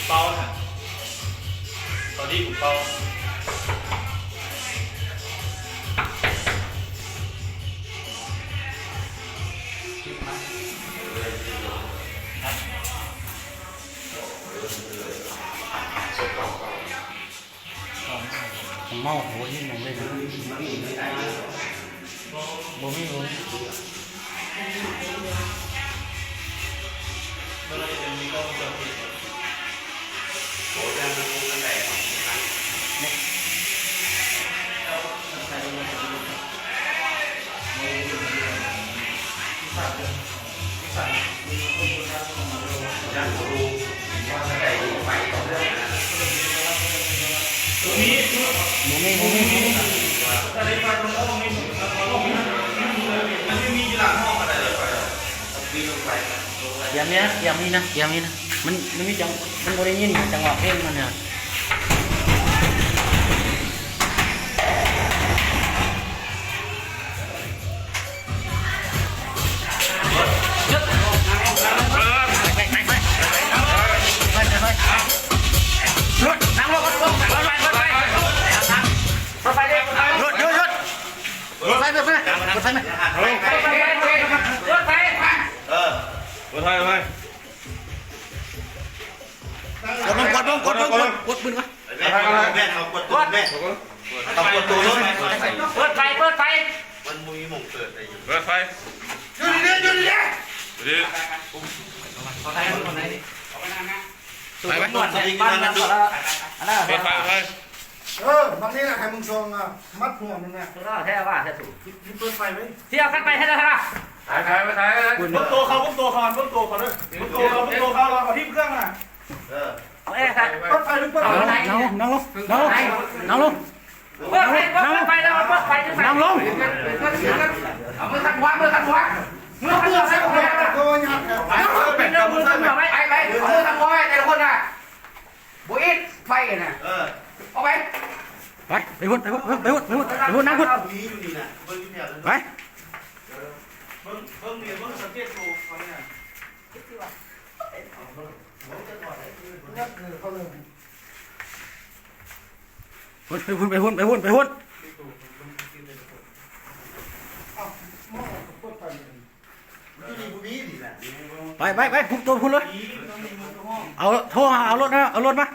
ເປົານະ ເກົາຫຼີເປົາ. ເມົາ ບໍ່ເຫັນຫຍັງເລີຍນະ. ບໍ່ມີ ບໍ່ມີ. ກຽມນີ້ນະ ກຽມນີ້ນະ ກຽມນີ້ນະ ມັນ ມັນມີຈັງ ມັນບໍ່ໄດ້ຍິນຈັງຫວະເພງມັນນະ. ກວດເບິ່ງ ກວດເບິ່ງ ກວດເບິ່ງ ກວດປືນກ່ອນ. ແມ່ນ ເອົາກວດຕູ້ແມ່ນ ເອົາກວດຕູ້ລົງໄປ. ເປີດໄຟ ເປີດໄຟ ມັນບໍ່ມີໝ່ອງເປີດໄດ້ຢູ່. ເປີດໄຟ ຢູ່ດີໆ ຢູ່ດີໆ ດີ ໄປໄປ ເປີດໄຟ ເປີດໄຟ. ເອີ ບັກນີ້ນະ ໃຫ້ມຶງຊ່ອງ ອະ ມັດຫົວມັນນະ. ແທ້ວ່າ ແທ້ສູງ ເປີດໄຟໄວ້ ຊິເອົາກັນໄປໃຫ້ແລ້ວນະ. ໄປ ໄປ ໄປ ໄປ ເບິ່ງໂຕເຂົາ ເບິ່ງໂຕເຂົາ ເບິ່ງໂຕເຂົາເດີ ເບິ່ງໂຕເຂົາ ເບິ່ງໂຕເຂົາ ລະເອົາທີບເຄື່ອງນະ. ເອີ ເອົາແອ ເປີດໄຟ ເປີດໄຟ. ນັ່ງລົງ ນັ່ງລົງ ນັ່ງລົງ ນັ່ງລົງ ເປີດໄຟ ເປີດໄຟ ເປີດໄຟ ນັ່ງລົງ. ເອົາມືທັບຫົວ ມືທັບຫົວ ມືທັບຫົວ ໄປ ໄປ ເອົາມືທັບຫົວໄວ້ ແຕ່ລະຄົນນະ ບໍ່ອິດໄຟນະ. ເອີ ເອົາໄປ ໄປ ໄປພຸ້ນ ໄປພຸ້ນ ໄປພຸ້ນ ໄປພຸ້ນ ໄປພຸ້ນ ນັ່ງພຸ້ນ ໄປ ເບິ່ງ ເບິ່ງນີ້ ເບິ່ງສັງເກດໂຕເຂົານີ້ນະ. ພຸ້ນ ໄປພຸ້ນ ໄປພຸ້ນ ໄປພຸ້ນ ໄປພຸ້ນ. ໄປ ໄປ ໄປ ພຸ້ນ ໂຕພຸ້ນເລີຍ. ເອົາ ໂທຫາ ເອົາລົດນະ ເອົາລົດມາ.